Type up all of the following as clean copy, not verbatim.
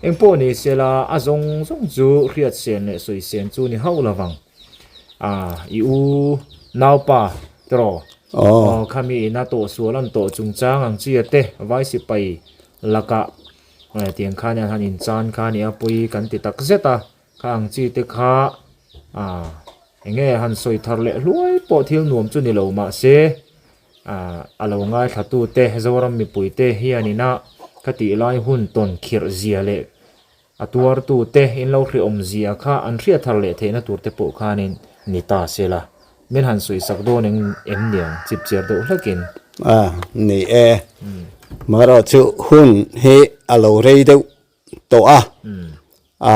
Engpawh ni sela a zawng zawng chu hriat sen leh sawi sen chu ni hauh lovang. A i u naupa tiraw aw khami ina tawhsual an tawh chungchang ang chi te vai sipai lakah tiang khan hian han inchan kha a ni a pawi kan ti tak zet a. Kha ang chi te kha ah eng nge han sawi thar leh hluai pawh thil nuam chu ni lo mahse ah a lo ngaithla tu te Zoram mipui te hian ina ka tih lai hun tawn khirh zia leh a tuar tu te in lo hre awm zia kha an hriat thar leh theihna tur te pawh khanin ni ta se la min han sawi sak dawn eng em niang chip chiar deuh hlekin. A ni e, marawhchu hun hi a lo rei deuh tawh a, a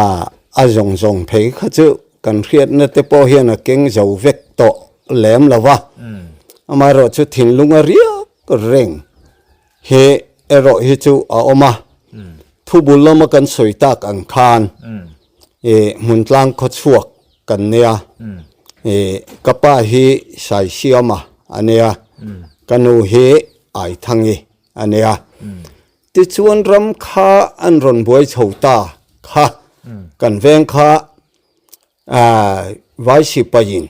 a zawng zawng phei kha chu kan hriatna te pawh hian a keng zo vek tawh lem lo va, amaherawh chu thinlung a riak reng he erawh hi chu a awm a, thu bul lama kan sawi tak ang khan ih hmun tlang khaw chhuak kan nia, ih ka pa hi Saisiama a nia, ka nu hi Aithangi a nia. Tichuan ram kha an rawn buai chho ta kha, kan veng kha vai sipaiin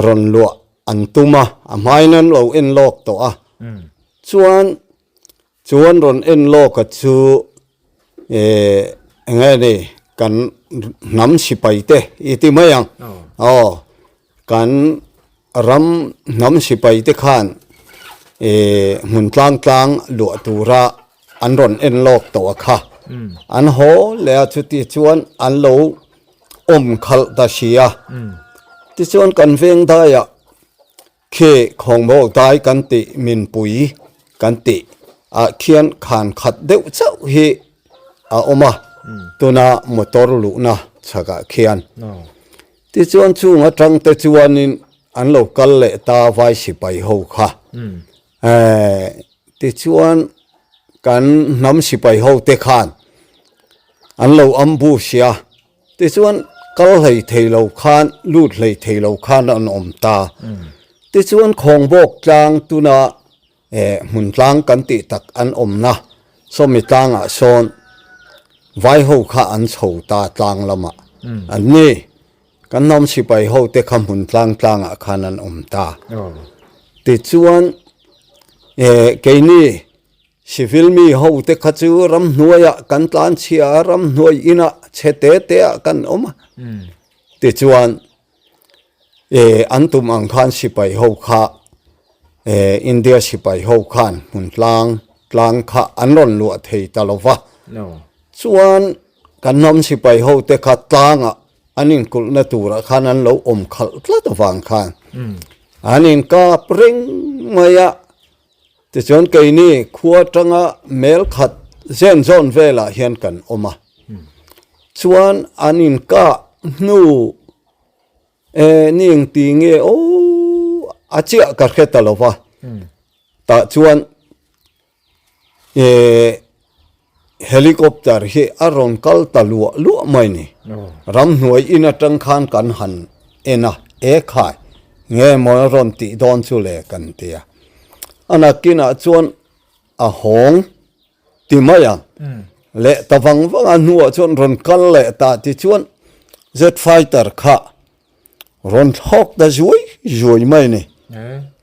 rawn luah an tum a, a hmain an lo en lawk tawh a, chuan chuan rawn en lawk a chu eng nge ni kan hnam sipai te i ti mai ang, aw kan Ram hnam sipai te khan hmun tlang tlang luah tura an rawn en lawk tawh a kha. An haw leh a chuti chuan an lo awm khalh ta si a. Tichuan kan veng daiah khi khawngbawk dai kan tih minpui kan tih ah khian khan khat deuh chauh hi a awm a, tuna motor luhna chhakah khian. Tichuan chung atang te chuanin an lo kal leh ta vai sipai ho kha. Tichuan kan hnam sipai ho te khan an lo ambush a, tichuan kal hlei thei lo khan lut hlei thei lo khan an awm ta. Tichuan khawngbawk tlang tuna hmun tlang kan tih tak an awmna sawmi tlangah sawn vai ho kha an chho ta tlang lamah an ni. Kan hnam sipai ho te kha hmun tlang tlangah khan an awm ta. Tichuan keini civil mi ho te kha chu ramhnuaiah kan tlan chhia a, ramhnuai inah chhe te te ah kan awm a. Tichuan an tum ang khan sipai ho kha India sipai ho khan hmun tlang tlang kha an rawn luah thei ta lo va. Chuan kan hnam sipai ho te kha tlangah an inkulhna turah khan an lo awm khalh tlat avang khan an inkap reng mai a. Tichuan keini khua atanga mel khat zen zawn velah hian kan awm a. Chuan an inkah hnu e ni engti nge aw a chiah ka hre ta lo va. Tah chuan e helicopter hi a rawn kal ta luah luah mai ni. Ramhnuai in atang khan kan han en a, e khai nge maw a rawn tih dawn chu le kan ti a. A nakinah chuan a hawng ti mai ang leh ta vang vang a hnuah chuan rawn kal leh ta ti chuan jet fighter kha rawn thlawk ta zuai zuai mai ni.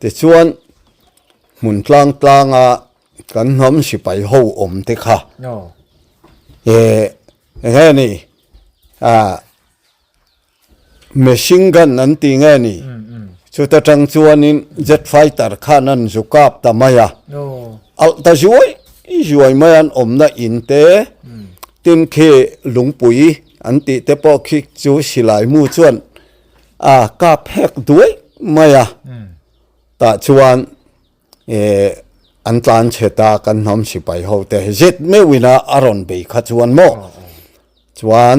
Tichuan hmun tlang tlanga kan hnam sipai ho awm te kha eng nge ni machine gun an ti nge ni chuta tang chuanin jet fighter khan an zu kap ta mai a alh ta zuai zuai mai an awmna in te tin khi lungpui an tih te pawh khi chu silai mu chuan a kap hek duai mai a tah chuan an tlan chhe ta kan hnam sipai ho te zet meuhin a a rawn bei kha chuan maw chuan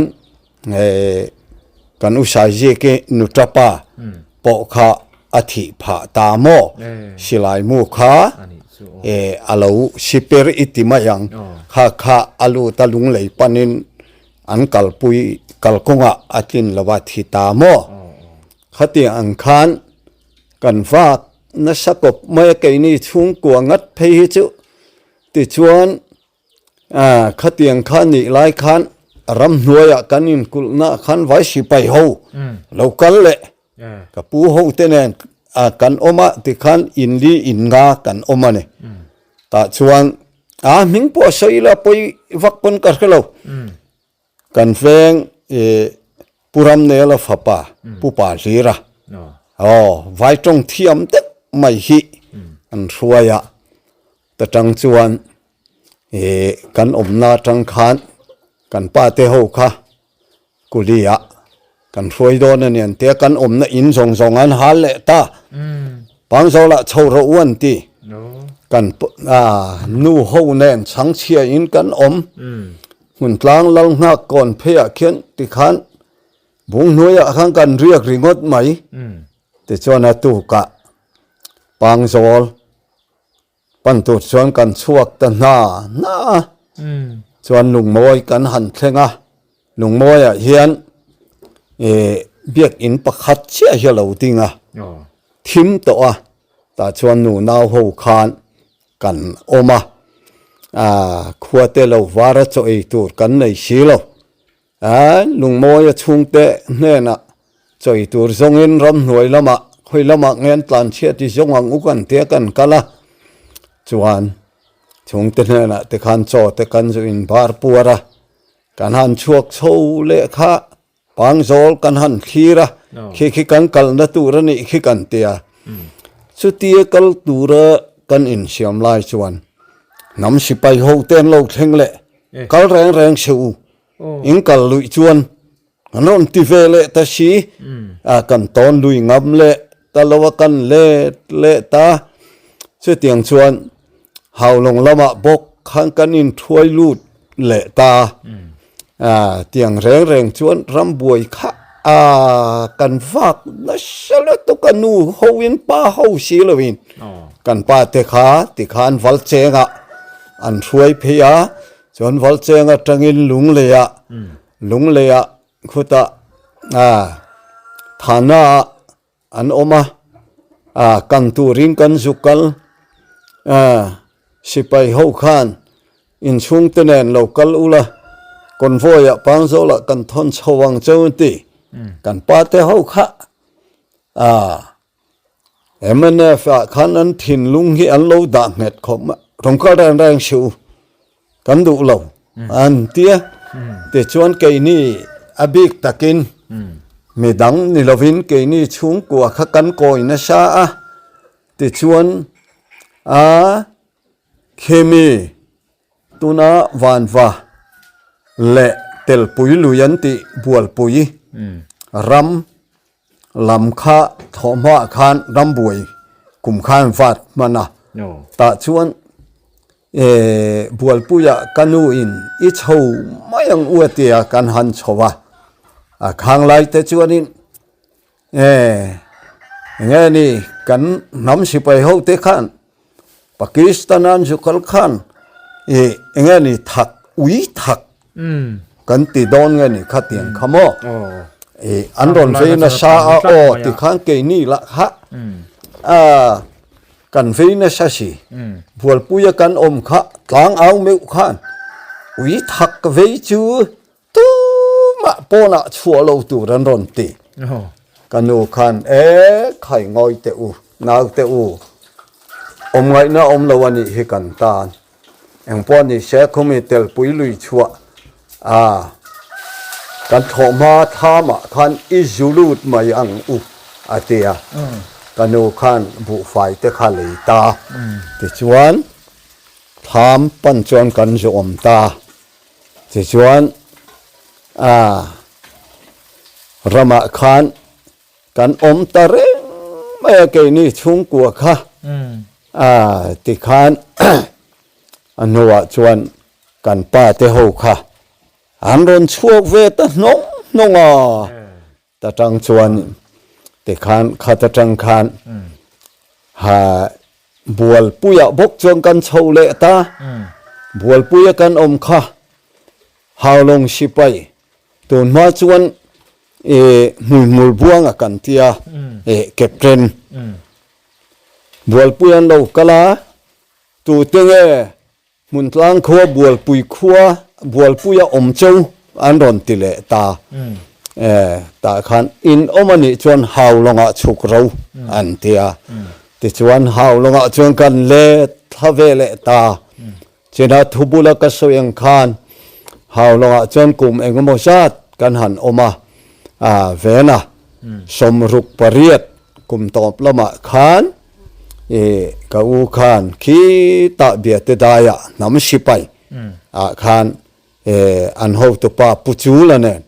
kan u Saiziki nu tapa pawh kha a thih phah ta maw silai mu kha a lo siper i ti mai ang kha kha a lut a lunglei panin an kalpui kalkawngah a tlin lo a thi ta maw khatiang ang khan Kan vak nasa kawp mai a keini chhungkua ngat phei hi chu tichuan. Khatiang kha nih lai khan ramhnuaiah kan inkulhna khan vai sipai ho lo kal leh ka pu ho te nen kan awm a tikhan inli in nga kan awm a ni. Tah chuan a hming pawh a sawi ila pawi vak pawn ka hre lo. Kan veng Pu Ramnela fapa Pu Pa Hlira aw vai tawng thiam deuh mai hi an hruai a ta tang chuan Ih kan awmna atang khan kan pa te ho kha kuli ah kan hruai dawn a ni an tia kan awmna in zawng zawng an hal leh ta Pangzawlah chho rawh u an ti kan nu ho nen chhangchhia in kan awm hmun tlang lal nghak kawn phei ah khian tikhan bung hnuai ah khan kan riak ringawt mai tichuan a tukah Pangzawl Pan tur chuan kan chhuak ta hna hna a, chuan lungmawi kan han thleng a, lungmawiah hian ih biakin pakhat chiah hi a lo ding a, thim tawh a, tah chuan nu nau ho khan kan awm a, ah khua te lo var a chaw ei tur kan nei si lo. A lungmawia chhungte hnenah chawi tur zawngin ramhnuai lamah khawi lamah nge an tlan chhiat i zawng ang u kan tia kan kal a, chuan chhungte hnenah te khan chaw te kan zu in bar puar a, kan han chhuak chho leh kha pangzawl kan han thlir a, khi khi kan kalna tur a nih khi kan tia, chutia kal tura kan insiam lai chuan hnam sipai ho te an lo thleng leh kal reng reng se u. In kal luih chuan an rawn ti ve leh ta si, a kan tawn lui ngam leh ta lo a kan let leh ta. Chutiang chuan Haulawng lamah bawk khan kan inthuai lut leh ta. A tiang reng reng chuan rambuai kha a kan vak nasa lutuk a nu hoin pa ho si loin kan pa te kha tikhan Valchengah an hruai phei a. Chuan Valcheng atangin Lungleiah, Lungleiah khutah ah Thana ah an awm a, ah kan turin kan zu kal, ah sipai ho khan inchhungte nen lo kal ula, convoy ah Pangzawlah kan thawn chho ang cheu an ti, kan pa te ho kha ah Mnf ah khan an thinlung hi an lo dah nghet khawp mai, rawn kal reng reng si u, kan duh lo an ti a, tichuan keini a bik takin midang ni lovin keini chhungkua kha kan kawi nasa a, tichuan a khemi tuna vanva leh telpui lui an tih bualpui ram Lam kha thawhhmaah khan rambuai kum khan vat hman a, tah chuan Bualpuiah ka nu in i chho mai ang u a tia kan han chho a, a khang lai te chuanin enge ni kan hnam sipai ho te khan Pakistan an zu kal khan enge ni thak ui thak Kan ti dawn nge ni kha tiang kha maw? I an rawn vei nasa a aw ti khan keini lah kha a kan vei nasa si. Bualpuia kan awm kha tlang au meuh khan ui thak vei chu tumah pawnah chhuah lo tur an rawn ti. Ka nu khan e khai ngawi teh u, nau teh u, awm ngaihna awm lo a nih hi kan tan. Engpawh ni se khumi telpui lui chhuah a kan thawhhma thamah khan i zu lut mai ang u a ti a, ka nu khan buhfai te kha lei ta tichuan tham pan chuan kan zu awm ta tichuan a ramah khan kan awm ta reng mai a keini chhungkua kha. A tikhan a hnuah chuan kan pa te ho kha an rawn chhuak ve ta hnawng hnawng a, ta tang chuan tikhan khat atang khan ha Bualpuiah bawk chuan kan chho leh ta, Bualpuia kan awm kha Haulawng sipai tun hma chuan ih hmuihmul buanga kan tia ih captain Bualpui an lo kal a, tute nge Hmuntlang khua Bualpui khua Bualpuia awm cho an rawn ti leh ta. Tah khan in awm a nih chuan hau lawngah chhuk ro an ti a. Tichuan hau lawngah chuan kan let thla ve leh ta. China thu bula ka sawi ang khan hau lawngah chuan kum engemaw zat kan han awm a, Vena 68 kum tawp lamah khan I ka u khan khitah Biate daiah hnam sipai ah khan an hotupa Pu Chula nen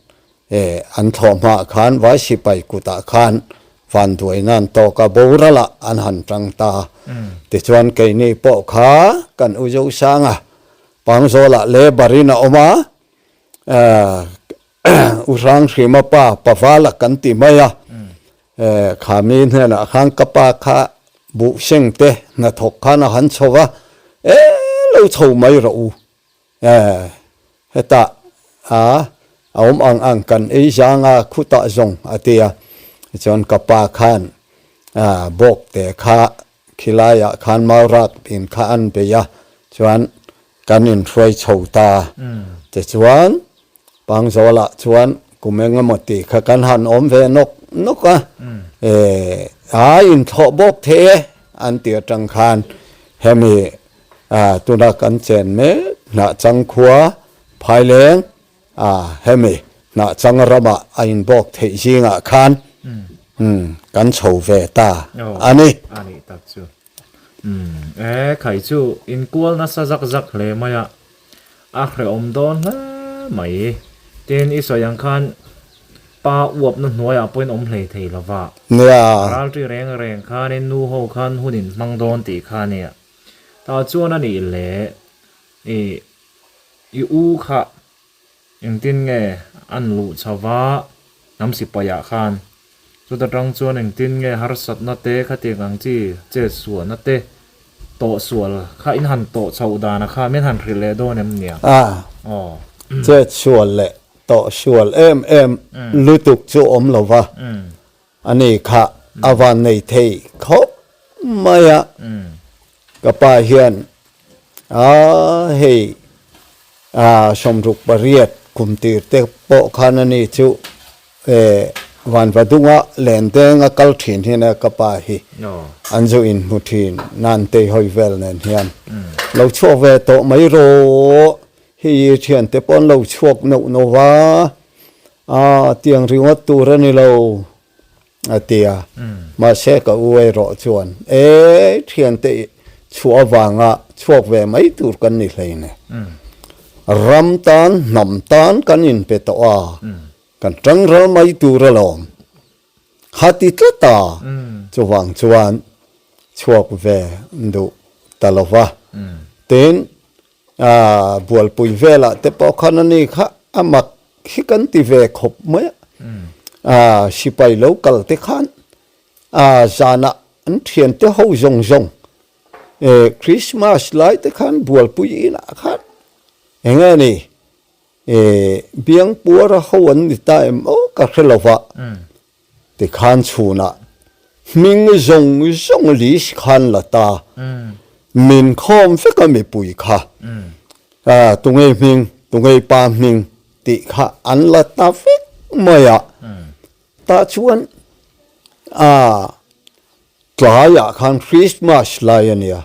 an thlawh hmaah khan vai sipai kutah khan vanduaina an tawk a, boralah an han tang ta. Tichuan keini pawh kha kan u Zosanga Pangzawlah labour-in a awm a, U Hranghrima pa Pavala kan ti mai a, kha mi hnenah khan ka pa kha buh seng te hnathawk khan a han chho va, e lo chho mai rawh u, hetah a awm ang ang kan ei zang a khutah zawng a ti a, tichuan ka pa khan bawk te kha Khilaiah khan Maurak in kha an bei a, chuan kan inhruai chho ta. Tichuan, Pangzawlah chuan kum eng emaw tih kha kan han awm ve nawk nawk a, eh, a inthlawh bawk thei e an ti atang khan hemi tuna kan chen mek Hnahchang khua Phaileng A, hemi hnahchang ramah a inbawk theih zingah khan kan chho ve ta a ni. A nih tak chu. Umm, e, khai chu inkual nasa zak zak hle mai a, a hrehawm dawn hle mai. Tin, i sawi ang khan pa uapna hnuaiah pawhin awm hlei thei lo va. Nia. Ralṭi reng reng khanin nu ho khan hun inhmang dawn tih kha a nia. Tah chuan a nih leh i I u kha engtin nge an luh chho va hnam sipaiah khan? Chuta tang chuan engtin nge harsatna te khatiang ang chi chet suahna te tawh sual kha in han tawh chhoh dana kha min han hrilh leh dawn em nia? A, chet sual leh tawh sual em em lutuk chu awm lo va, ani kha a van nei thei khawp mai a. Ka pa hian a hei a 68 kum tir te pawh khan ani chu Vanvadunga lendeng a kal thin hian a ka pa hi an zu inhmu thin nan tei hawi vel nen hian lo chhuak ve tawh mai rawh hei i thiante pawh an lo chhuak neuh neuh va a tiang ringawt tur a ni lo. A ti a. Mahse ka u erawh chuan, E, thiante chhuah avanga chhuak ve mai tur kan ni hleine. Ram tan, hnam tan kan inpe tawh a, kan tangral mai tur alawm. Kha ti tlat a, chuvang chuan chhuak ve duh ta lo va. Tin, Bualpui velah te pawh khan a ni kha a mak hi kan ti ve khawp mai a. Sipai lo kal te khan zanah an thiante ho zawng zawng Christmas lai te khan Bualpui inah khan eng nge ni Biangpuara ho an ni ta em aw ka hre lo va. Tikhan chhunah hming zawng zawng list khan la ta. Min khawm vek a mipui kha. Tungei hming, tungei pa hming tih kha an la ta vek mai a. Tah chuan tlaiah khan Christmas lai a nia.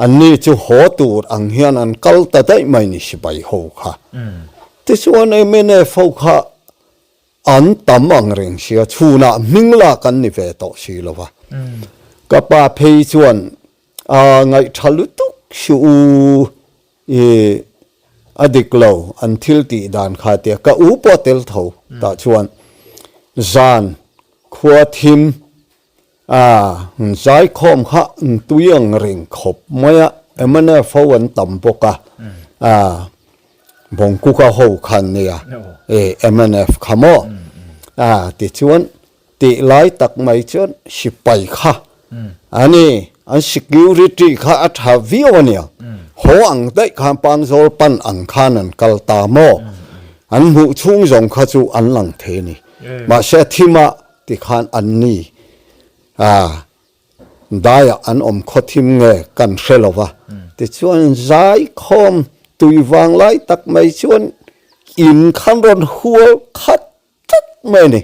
Anni chu haw tur ang hian an kal ta daih mai ni sipai ho kha. Tichuan mnf ho kha An tam ang reng sia, chhunah hming lak an ni ve tawh si lo va. Ka pa phei chuan a ngaihṭha lutuk suh u, i a dik lo an thil tih dan kha tia ka u pawh tel tho tah chuan zan khua thim a zaikhawm kha an tui ang reng khawp mai a, mnf ho an tam bawk a, a Bawngkuka ho khan nia e mnf kha maw a tichuan tih lai tak mai chuan sipai kha ani an security kha a tha viau ania haw ang daih khan Pangzawl pan ang khan an kal ta maw an hmuh chhung zawng kha chu an lang thei a ni mahse thima tikhan an ni a daiah an awm khaw thim nge kan hre lo va. Tichuan zaikhawm tui vang lai tak mai chuan in khan rawn hual khat tlat mai a ni.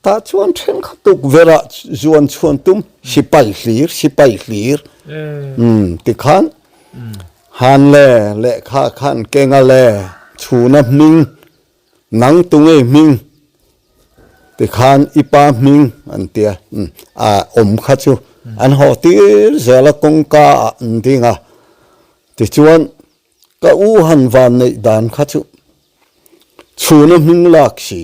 Tah chuan thenkhat tukverh ah zuan chhuan tum sipai hlir sipai hlir tikhan han le lehkha khan kenga le chhuna hming nang tunge hming tikhan i pa hming an tia a awm kha chu an haw tir zel a kawngka ah an ding a tichuan Ka u han van neih dan kha chu chhuna hming lak si,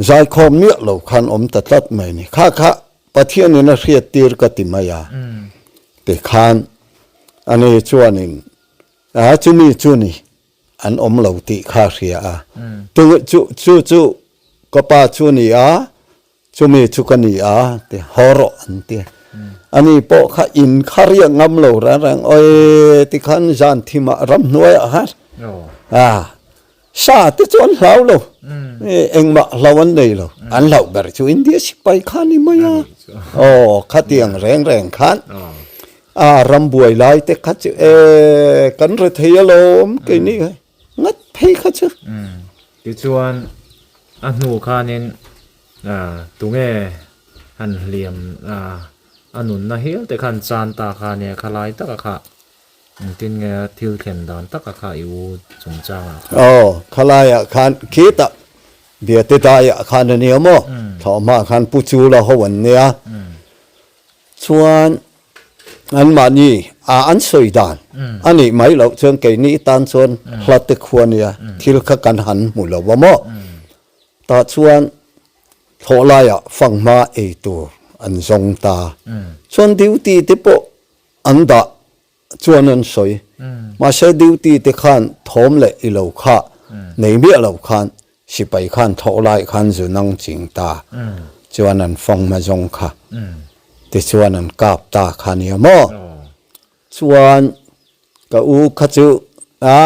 zaikhawm miah lo khan awm ta tlat mai ni. Kha kha Pathianin a hriat tir ka ti mai a, tikhan ani chuanin a chumi chu ni an awm lo tih kha a hria a, chu chu ka pa chu a ni a, Chumi chu ka ni a ti haw rawh an ti. Ani pawh kha in kha riak ngam lo reng reng awi tikhan zan thimah ramhnuaiah khan a sa te chu an hlau lo engmah hlau an nei lo an hlauh ber chu India sipai kha ni mai a aw khatiang reng reng khan a rambuai lai te kha chu e kan re thei alawm keini ngat phei kha chu. Tichuan a hnu khanin tunge han hliam a nunna hial te khan chan ta kha nia khalai taka kha engtin nge thil thlen dan taka kha i u chungchangah khan. Aw khalaiah khan khitah Biate daiah khan a nia maw thlawhhma khan Pu Chula ho an nia Chuan anmahni a an sawi dan a nih mai loh chuan keini tan chuan hla te khua nia thil kha kan han hmu lo a maw? Tah chuan thlawh laiah fanghma ei tur an zawng ta. Chuan duty te pawh an dah chuan an sawi. Mahse duty te khan thawm leh i lo kha nei miah lo khan sipai khan thlawh lai khan zu nang ching ta chuan an fawng hma zawng kha tichuan an kap ta kha nia maw? Chuan ka u kha chu a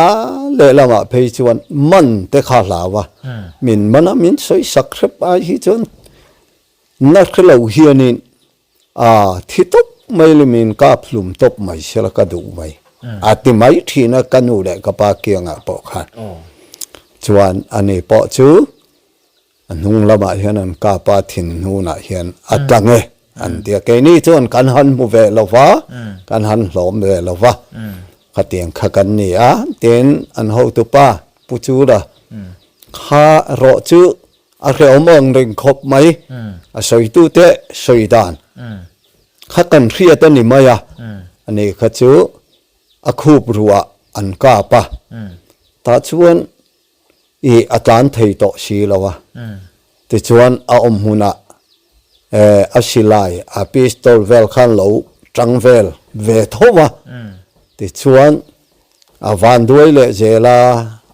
lehlamah phei chuan man te kha hlau a, min man a min sawi sak hrep ai hi chuan na hre lo hianin A thi tawp mai le min kap hlum tawp mai sela ka duh mai. A ti mai thin a ka nu leh ka pa kiangah pawh khan. Chuan ani pawh chu a hnung lamah hian an kap a thin hnunah hian a tlang e an ti a. Keini chuan kan han hmu ve lo va, kan han hlawm ve lo va. Khatiang kha kan ni a, tin an hotupa Pu Chura kha rawh chu A hrehawm ang reng khawp mai. A sawitute sawi dan kha kan hriat a ni mai a, ani kha chu a khup ruah an kap a, tah chuan i a tlan thei tawh si lo a, tichuan a awm hmunah a silai a pistol vel khan lo tang vel ve tho a, tichuan A van duai leh zel a,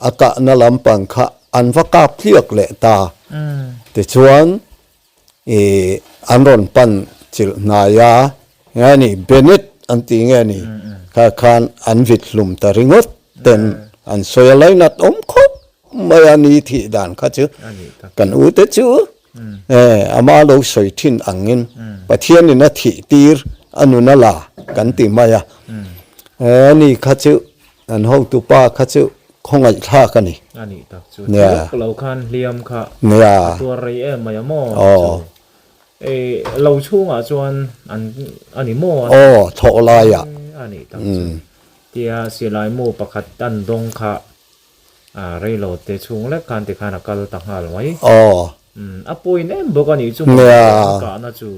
a kahna lampang kha an va kap tliak leh ta. Tichuan i an rawn pan chilh hnai a, nge ni Bennett an ti nge ni kha khan an vit hlum ta ringawt ten an sawi a lainat awm khawp mai a ni thih dan kha chu kan u te chu e ama lo sawi thin angin Pathianin a thih tir a nun a la kan ti mai a. He ni kha chu an hotupa kha chu khawngaihthlak a ni. A nih tak chu. Thil lo khan hliam kha a tuar rei em mai a maw? Chu e lo chhungah chuan an a ni maw? Aw, thawh laiah. A nih tak chu. Tia silai mu pakhat an dawng kha a rei lo te chhung lek khan tikhan a kal ta nghal mai. Aw. A pawhin em bawk a nih chu maw an kahna chu.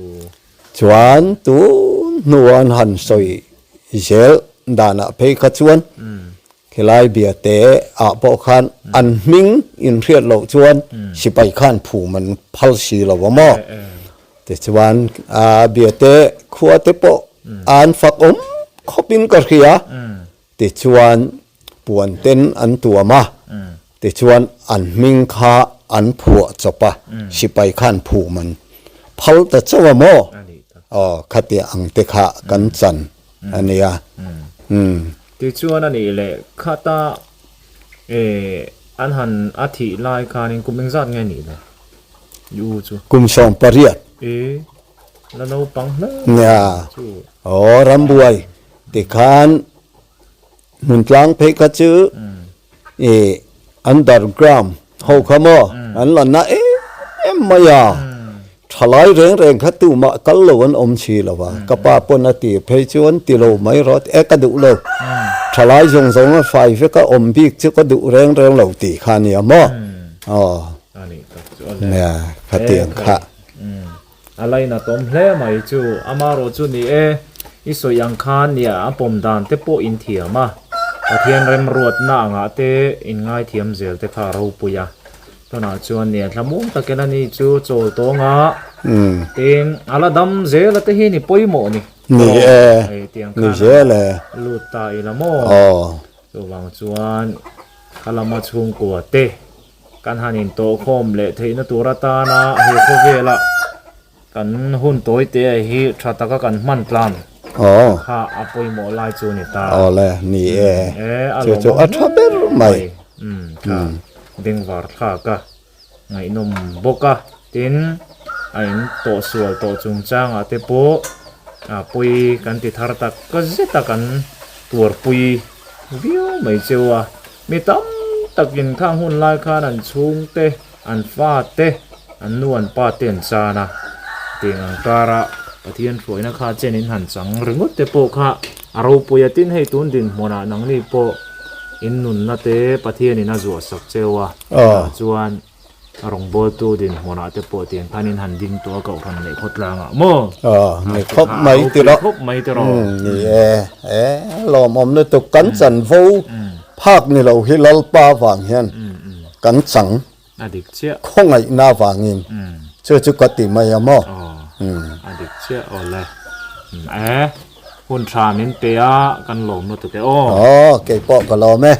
Chuan tun hnuah an han sawi zel danah phei kha chuan khilai biate ah pawh khan an hming inhriat loh chuan sipai khan phum an phal si lo a maw? Tichuan a biate khua te pawh an fak awm khawpin ka hria. Tichuan puan ten an tuam a, tichuan an hming kha an phuah chawp a, sipai khan phum an phal ta chauh a maw? Aw, khatia ang te kha kan chan a nia. Umm. Tichuan a nih leh khata e an han a thih lai khanin kum engzat nge nih le i u chu? Kum 18. E, la naupang hle Nia. chu. Aw, rambuai tikhan. Hmun tlang phei kha chu ih underground ho kha maw an la na em em mai a, thalai reng reng kha tumah kal lo an awm si lo a, ka pa pawn a ti phei chuan ti lo mai rawh e ka duh lo, thalai zawng zawng a fai vek a awm bik chu ka duh reng reng lo tih kha a nia maw aw nia khatiang kha. A lainatawm hle mai chu amarawh chu ni e, i sawi ang khan nia a pawm dan te pawh in thiam a, Pathian remruatna angah te in ngaithiam zel te kha a ropui a, tunah chuan nia thlamuang takin a ni chu chawl tawng a, tin a la dam zel a te hi ni pawimawh ni. Ni e, ni zel e. Lut ta ila maw? Chuvang chuan kha lama chhungkua te. Kan han intawhkhawm leh theihna tur atana he khawvela kan hun tawi te hi tha taka kan hman tlan kha a pawimawh lai chu a ni ta. Awle, ni e. Chu chu a tha ber mai. Kha bengvar thlak a ngaihnawm bawk a, tin a in tawhsual tawh chungchangah te pawh pawi kan ti thar tak zet a kan tuarpui viau mai cheu a. Mi tam takin khang hun lai khan an chhungte, an fate, an nu an pa te an chan a, tiang ang kara Pathian hruaina kha chen in han chang ringawt te pawh kha a ropui a, tin hei tun dinhmunah nangni pawh in nunna te Pathianin a zuah sak cheu a, tunah chuan A rawngbawltu dinhmunah te pawh tiang khan in han ding tawh a kohhran leh khawtlangah maw? Aw, ni khawp mai ti rawh. Khawp mai ti rawh. Ni e, e lawmawm lutuk kan chanvo phak ni lo hi Lalpa vang hian kan chang. A dik chiah. Khawngaihna vangin chu chu ka ti mai a maw? Aw, a dik chiah aw le. E, hun tha min pe a kan lawm lutuk e aw. Aw, keipawh ka lawm e.